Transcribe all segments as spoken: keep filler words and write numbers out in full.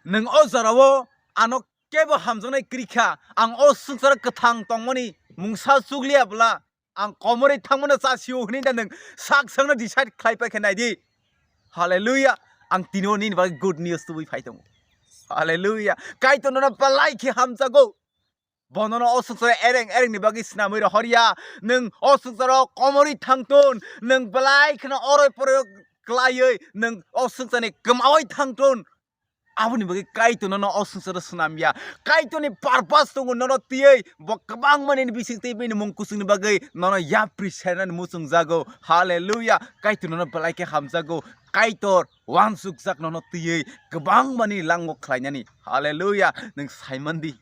Nwng o jorao ano kebo hamjaknai kwrwi kha. Ang o swngcharo kwthang tongmani mungsa chukliya bwla ang komorwi thangmano chasio hwnwi da nwng sak sakno decide khlai paikha naidi. Hallelujah. Ang tini o nini bagwi good news tubui phai tongo. Hallelujah. Kaitor nono belai khe hamjago. Bo nono o swngcharo ereng ereng ni bagwi swnamwi rohorya. Nwng o swngcharo komorwi thangton. Nwng belai kheno oroi poroi klaiwi nwng o swngcharni kwmawi thangton. Aboni bagwi Kaitor nono o swngcharo swnamya. Kaitorni purpose tongo nono twiwi. Bo kwbangma nini bising twi bini mung kuchukni bagwi nono yapri sernani muchungjago. Hallelujah. Kaitor nono belai khe hamjago. Kaitor wansukjak nono twiwi kwbangmani lango khlainani. Hallelujah. Nwng saimandi.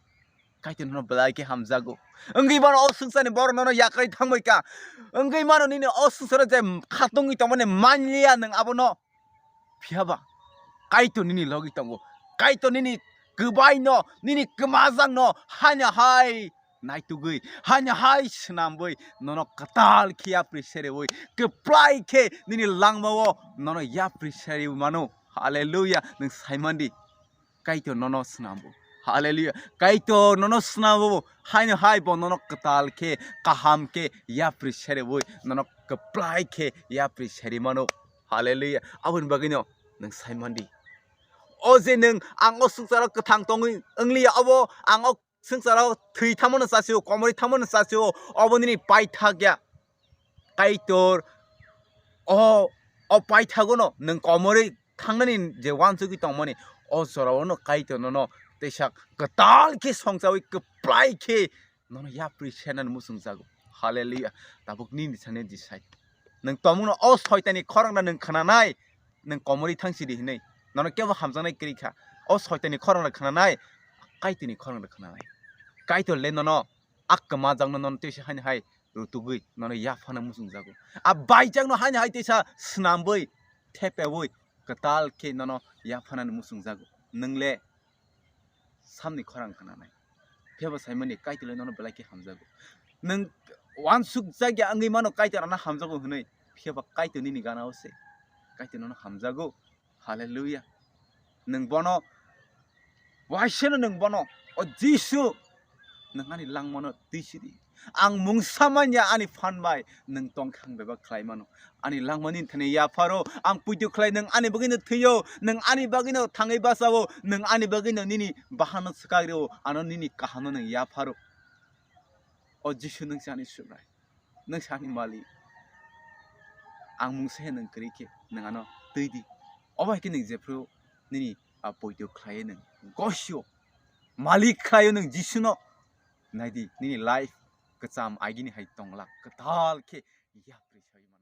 Kaitor nono belai khe hamjago. Wngwi mano o swngcharni borok nono yakarwi thangbai ka. Wngwi mano nini o swngcharo je khatungwi tongmani manliya nwng abono. Phiya ba Kaitor nini logi tongo. Kaitor nini kwbaino, nini kwmajakno haino hai naitugwi, haino hai swnambwi nono kwtal khe yapri serewi, kwplai khe nini langmao nono yapri serewi mano. Hallelujah. Nwng saimandi. Kaitor nono swnambo. Hallelujah. Kaitor nono swnambo. Haino hai bo nono kwtal khe, kaham khe yapri serewi, nono kwplai khe yapri seri mano. Hallelujah. Aboni bagwino nwng saimandi. O je nwng ang o swngcharo kwthang tongwi wngliya, obo ang o swngcharo thwi thamano chasio, komorwi thamano chasio, obo nini paithak ya. Kaitor o, o paithagono nwng komorwi thangnani je wansugwi tongmani, o jorao no Kaitor nono teisa kwtal khe songchawi kwplai khe nono yapri senani muchungjago. Hallelujah. Tabuk nini sani decide. Nwng tongmungno o soitani khorangno nwng khnanai, nwng komorwi thangsidi hinwi. Nono kebo hamjaknai kwrwi kha. O soitani khorangno khnanai, Kaitorni khorangno khnanai. Kaitor le nono a kwmajakno nono teisa haino hai rutugwi nono yaphana muchungjago. A baijakno haino hai teisa swnambwi, thepewi, kwtal khe nono yaphanani muchungjago. Nwng le samni khorang khnanai. Phiyaba saimani Kaitor le nono belai khe hamjago. Nwng wansukjakya wngwi mano Kaitor ano hamjago hwnwi. Phiyaba Kaitor nini gana-o se. Kaitor nono hamjago. Hallelujah. Nwng bono waiseno nwng bono, "O Jisu, nwng ani langmano twi sidi. Ang mungsa manya ani phan bai nwng tongkha ang bebak khlai mano. Ani langmani thani yapharo, ang puitu khlai nwng ani bagwino thwiyo, nwng ani bagwino thangwi bachao, nwng ani bagwino nini bahano swkagrio, ano nini kahamno nwng yapharo. O Jisu nwng se ani Subrai, nwng se ani Malik. Ang mungsa he nwng kwrwi khe nwng ano twi di." Obo hai khe nwng jephru nini a poito khlaiwi nwng gosio Malik khlaiwi nwng Jisuno naidi, nini life kwcham agini hai tongla kwtal khe yapri sawi mano.